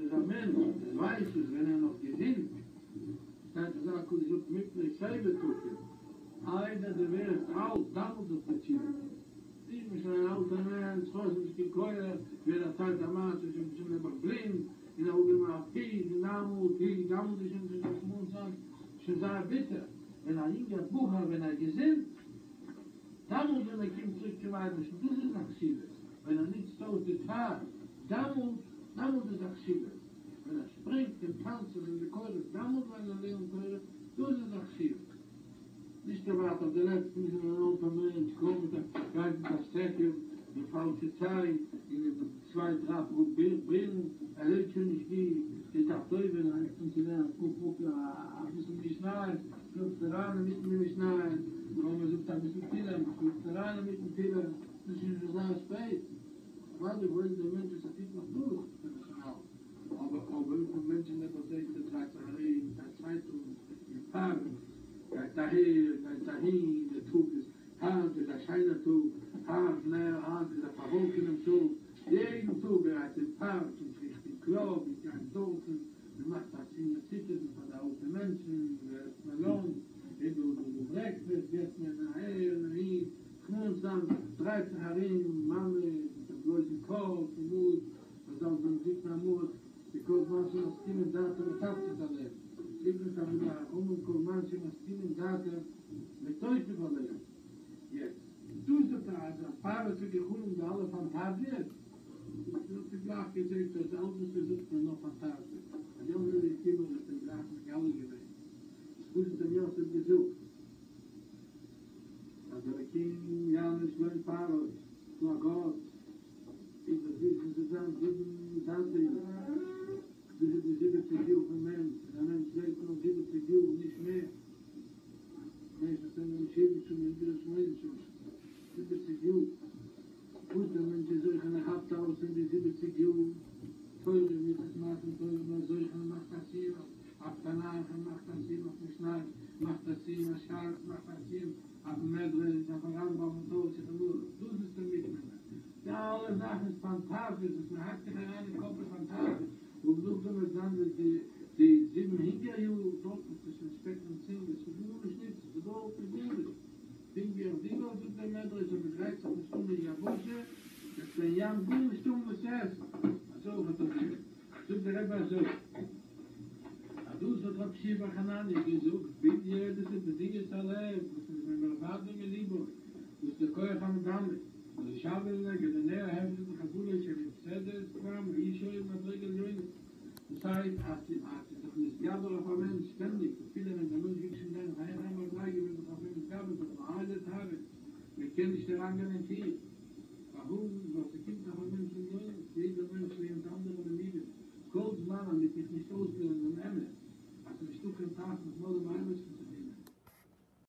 אז א מענטש ווייסט עס ווען ער נאך געזונט, שטייט אזא הקדוש זאגט מפני שיבה תקום, איידער דו ווערסט אלט דאמאלס זאלסטו תשובה טון, נישט ווען שוין אן אלטער מענטש האסט נישט קיין כח, ווער דערציילט א מעשה שוין שוין נעבעך בלינד און אראפגענומען א פיס און דאמאלס הי דאמאלס איז שוין שוין שוין שוין זייער ביטער, ווען א יונגער בחור ווען ער איז געזונט. דאמאלס ווען ער קומט צוריק צום אייבערשטן, דאס איז א חשיבות, ווען ער נוצט אויס די צייט, דאמאלס, דאמאלס איז א חשיבות, ווען ער שפרינגט און טאנצט און די קולות, דאמאלס ווען ער לערנט תורה, דאס איז א חשיבות. נישט ער ווארט אויף די לעצטע מינוט ווען אן אלטער מענטש קומט מיט א, גייט מיט א שטעקן, מיט פאלשע ציין, און מיט צוויי דריי פאר ברילן, ער זעט שוין נישט גוט, טוט א טובה און הייבט אן צו לערנען קוק קוק אביסל משניות, שלאפט אריין אינמיטן די משניות, און מען זאגט אביסל תהילים, שלאפט אריין אינמיטן תהילים, דאס איז שוין זייער שפעט, אוודאי וואויל איז דער מענטש וואס ער טוט נאך דאס, ווען ער איז שוין אלט, אבער אבער וויפיל מענטשן נעבעך זעהט ער דרייט זיך ארום מיט א צייטונג אין פארק, גייט אהער גייט אהין, דער טאג איז, היינט איז א שיינער טאג, היינט נע, היינט איז א פארוואלקענעם טאג, יעדן טאג ער גייט אין פארק און קריכט אין קלאב און גייט דארטן. מען מאכט א סיניער סיטיזען פאר די אלטע מענטשן, עסט מען לאנטש, און דא דא דא ברעקפעסט געבט מען אהער און אהין, רחמנא ליצלן דרייט זיך ארום ממש מיט א בלויזן קאפ און וואס, חז"ל זאגן זקני עם הארץ שכל זמן שמסכימים דעתם מתפצת עליהם, זקני תלמידי חכמים כל זמן שמסכימים דעתם מתוסיף עליהם, יעצט דאס האט אז פרעה האט געחלומט די אלע פאנטאזיעס. דאס האט ער גלייך געזאגט אז אלץ וואס ער זאגט איז נאר פאנטאזיע, אז אליהו הנביא איז געקומען און האט אים גלייך מגלה געווען וואס האט אים יוסף געזאגט אז אלקים יענש לא פרעה, ס'דא א גאט, איך וועל וויסן ס'וועט זיין זיבן זאטע יאר, דאס איז די זיבעציג יאר פון מענטש, און א מענטש לעבט נאר זיבעציג יאר נישט מער, במשך זיינע שבעים שנה און שמונים שנה, זיבעציג יאר. וואס דער מענטש איז זוכה און ער כאפט ארויס אין די זיבעציג יאר תורה ומצוות מעשים טובים און ער איז זוכה און מאכט א סיום אויף תנך און מאכט א סיום אויף משניות מאכט א סיום אויף ש"ס מאכט א סיום אויפן מדרש אויפן רמב"ם און טור שולחן ערוך דאס איז דער מיטנעמען די אלע זאכן איז פאנטאזיעס וואס מען האקט זיך אריין אין קאפ איז פאנטאזיעס און נאכדעם וועט זיין די די זיבן הונגער יאר דארט וועסטו שוין שטעקן צונג עס איז גארנישט ניצן עס איז גארנישט גארנישט. פונקט ווי אויף די וועלט זאגט דער מדרש אז מען גרייט זיך נישט אן אין יבשה, וועט אין ים גארנישט האבן וואס צו עסן, אזוי אויך אויף די וועלט. זאגט דער רבי אזוי, אז דאס האט רבי יהושע בן חנניה געזאגט, בדיה דאס איז בדיית הלב וואס איז מוודע מליבו, דאס איז דער כח המדמה, ולשווה לנגד עיניה ההפרש בחבלה שנפסדת כבר מאישו מדרגה עליונה. דאס הייסט אז ס'איז זיך מתגבר אויף א מענטש שטענדיג, אפילו ווען דער מענטש וויל שוין גיין אויף א העכערע מדריגה וועט זיך אויף אים מתגבר זיין ווייל איזה תאווה, מען קען נישט אריינגיין אין טיף, פארוואס? ווייל ס'קומט אויף א מענטש עליונות, יעדער מענטש לערנט אנדערע לימודים, כל זמן אז מ'טוט נישט אויסלערנען דעם אמת, אז ס'נישטא קיין תכלית נאר דעם אייבערשטן.